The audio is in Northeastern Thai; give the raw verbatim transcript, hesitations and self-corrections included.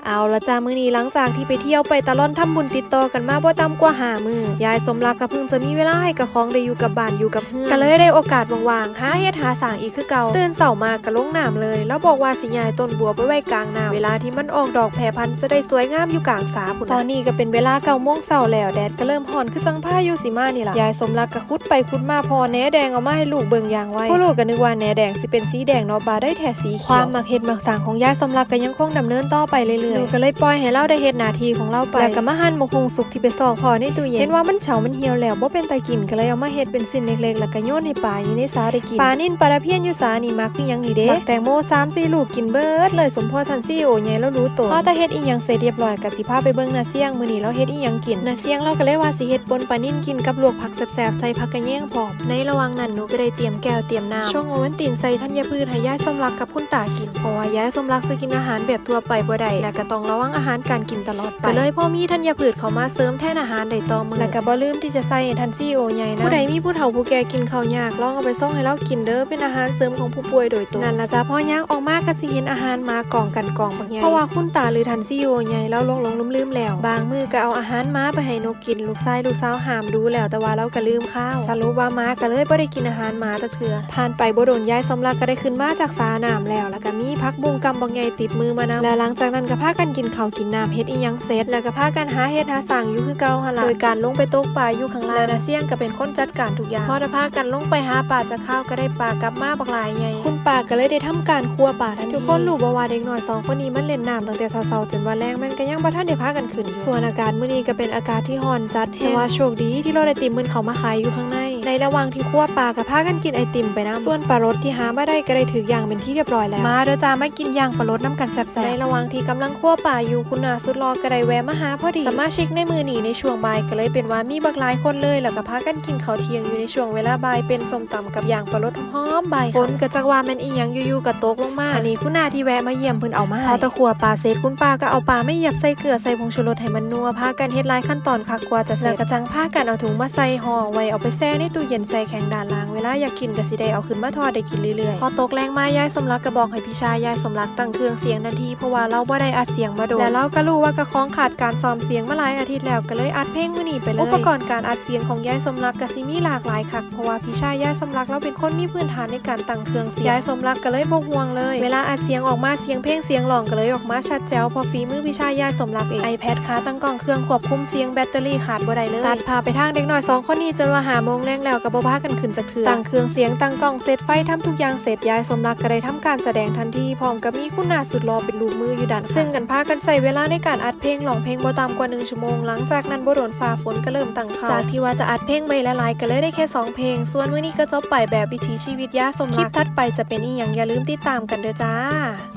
เอาละจ้า มื้อนี้หลังจากที่ไปเที่ยวไปตะล่อนทำบุญติดต่อกันมาบ่ต่ำกว่าห้ามื้อ ยายสมรักก็เพิ่งจะมีเวลาให้กับของได้อยู่กับบ้านอยู่กับเฮือน ก็เลยได้โอกาสว่างๆ หาเฮ็ดหาสร้างอีกคือเก่า ตื่นเช้ามาก็ลงน้ำเลย แล้วบอกว่าสิย้ายต้นบัวไปไว้กลางน้ำ เวลาที่มันออกดอกแผ่พันธุ์จะได้สวยงามอยู่กลางสาพุ้นน่ะ ตอนนี้ก็เป็นเวลาเก้าโมงเช้าแล้ว แดดก็เริ่มร้อนคือจั่งพายุสิมานี่ล่ะ ยายสมรักก็ขุดไปขุดมาพ้อแหนแดงเอามาให้ลูกเบิ่งอย่างไว ผู้ลูกก็นึกว่าแหนแดงสิเป็นสีแดงเนาะ บ่าได้แท้สีเขียว ความมักเฮ็ดมักสร้างของยายสมรักก็ยังคงดำเนินต่อไปเรื่อยๆ หนูก็เลยปล่อยให้ลาวได้เฮ็ดหน้าที่ของลาวไป แล้วก็มาหั่นบักหุ่งสุกที่ไปซอกพ้อในตู้เย็น เห็นว่ามันเฉามันเหี่ยวแล้วบ่เป็นตากิน ก็เลยเอามาเฮ็ดเป็นชิ้นเล็กๆ แล้วก็โยนให้ปลาอยู่ในสาได้กิน ปลานิลปลาตะเพียนอยู่สานี่มักคือหยังนี่เด้ บักแตงโมสามสี่ลูกกินเบิดเลย สมพอท่านซีอีโอใหญ่ลาวรู้โต พอแต่เฮ็ดอีหยังเสร็จเรียบร้อยก็สิพาไปเบิ่งน้าเสียง มื้อนี้ลาวเฮ็ดอีหยังกิน น้าเสียงลาวก็เลยว่าสิเฮ็ดป่นปลานิลกินกับลวกผักแซ่บๆ ใส่ผักกะแยงพร้อม ในระหว่างนั้นหนูก็ได้เตรียมแก้วเตรียมน้ำ ชงโอวัลตินใส่ธัญพืชให้ยายสมรักกับคุณตากิน เพราะว่ายายสมรักจะกินอาหารแบบทั่วไปบ่ได้ และก็ต้องระวังอาหารการกินตลอดไป ก็เลยพอมีธัญพืชเข้ามาเสริมแทนอาหารได้ต่อมื้อ และก็บ่ลืมที่จะใส่ให้ท่านซีอีโอใหญ่นำ ผู้ใดมีผู้เฒ่าผู้แก่กินข้าวยาก ลองเอาไปส่งให้ลาวกินเด้อ เป็นอาหารเสริมของผู้ป่วยโดยตรง นั่นล่ะจ้า พอย่างออกมาก็สิเห็นอาหารหมากองกันกองบักใหญ่ เพราะว่าคุณตาหรือท่านซีอีโอใหญ่ลาวหลงๆ ลืมๆ แล้ว บางมื้อก็เอาอาหารหมาไปให้นกกิน ลูกชายลูกสาวห้ามดูแล้ว แต่ว่าลาวก็ลืมข้าว สรุปว่าหมาก็เลยบ่ได้กินอาหารหมาจักเทื่อ ผ่านไปบ่โดน ยายสมรักก็ได้ขึ้นมาจากสาน้ำแล้ว แล้วก็มีผักบุ้งกำบักใหญ่ติดมือมานำ แล้วหลังจากนั้นก็พากันกินข้าวกินน้ำ เฮ็ดอีหยังเสร็จ แล้วก็พากันหาเฮ็ดหาสร้างอยู่คือเก่าหั่นล่ะ โดยการลงไปตกปลาอยู่ข้างล่าง แล้วน้าเสียงก็เป็นคนจัดการทุกอย่าง พอแต่พากันลงไปหาปลาจักคราวก็ได้ปลากลับมาบักหลายใหญ่ คุณป้าก็เลยได้ทำการคั่วปลาทันที ทุกคนรู้บ่ว่าเด็กน้อยสองคนนี้มันเล่นน้ำตั้งแต่เช้าๆ จนว่าแลง มันก็ยังบ่ทันได้พากันขึ้นอยู่ ส่วนอากาศมื้อนี้ก็เป็นอากาศที่ร้อนจัดแฮง แต่ว่าโชคดีที่รถไอติมเพิ่นเข้ามาขายอยู่ข้างใน ในระหว่างที่คั่วปลาก็พากันกินไอติมไปนำ ส่วนปลารสที่หามาได้ก็ได้ถูกย่างเป็นที่เรียบร้อยแล้ว มาเด้อจ้า มากินย่างปลารสนำกันแซ่บๆ ในระหว่างที่กำลังคั่วปลาอยู่ คุณน้าสุดหล่อก็ได้แวะมาหาพอดี สมาชิกในมื้อนี้ในช่วงบ่ายก็เลยเป็นว่ามีบักหลายคนเลย แล้วก็พากันกินข้าวเที่ยงอยู่ในช่วงเวลาบ่าย เป็นส้มตำกับย่างปลารสหอมๆ บ่ายค่ำ ฝนก็จักว่าแม่นอีหยังอยู่ๆ ก็ตกลงมา อันนี้คุณน้าที่แวะมาเยี่ยมเพิ่นเอามาให้ พอแต่คั่วปลาเสร็จ คุณป้าก็เอาปลามาเหยียบใส่เกลือใส่ผงชูรสให้มันนัว พากันเฮ็ดหลายขั้นตอนคักกว่าจะเสร็จ แล้วก็จั่งพากันเอาถุงมาใส่ห่อไว้ เอาไปแช่ในตู้เย็นแช่แข็งด้านล่าง เวลาอยากกินก็สิได้เอาขึ้นมาทอดได้กินเรื่อยๆ พอตกแลงมายายสมรักก็บอกให้พี่ชายยายสมรักตั้งเครื่องเสียงทันที เพราะว่าลาวบ่ได้อัดเสียงมาโดน และลาวก็รู้ว่าเจ้าของขาดการซ้อมเสียงมาหลายอาทิตย์แล้ว ก็เลยอัดเพลงมื้อนี้ไปเลย อุปกรณ์การอัดเสียงของยายสมรักก็สิมีหลากหลายคัก เพราะว่าพี่ชายยายสมรักลาวเป็นคนมีพื้นฐานในการตั้งเครื่องเสียง ยายสมรักก็เลยบ่ห่วงเลย เวลาอัดเสียงออกมาเสียงเพลงเสียงร้องก็เลยออกมาชัดแจ๋ว เพราะฝีมือพี่ชายยายสมรักเอง ไอแพด ขาตั้งกล้อง เครื่องควบคุมเสียง แบตเตอรี่ขาดบ่ได้เลย ตัดภาพไปทางเด็กน้อยสองคนนี้จนว่าห้าโมงแลงแล้วก็บ่พากันขึ้นจักเทื่อ ตั้งเครื่องเสียง ตั้งกล้อง เซตไฟ ทำทุกอย่างเสร็จ ยายสมรักก็ได้ทำการแสดงทันที พร้อมกับมีคุณน้าสุดหล่อเป็นลูกมืออยู่ด้านข้าง ซึ่งกันพากันใช้เวลาในการอัดเพลงร้องเพลงบ่ต่ำกว่าหนึ่งชั่วโมง หลังจากนั้นบ่โดนฟ้าฝนก็เริ่มตั้งเข้า จากที่ว่าจะอัดเพลงไว้หลายๆ ก็เลยได้แค่สองเพลง ส่วนมื้อนี้ก็จบไปแบบวิถีชีวิตยายสมรัก คลิปถัดไปจะเป็นอีหยังอย่าลืมติดตามกันเด้อจ้า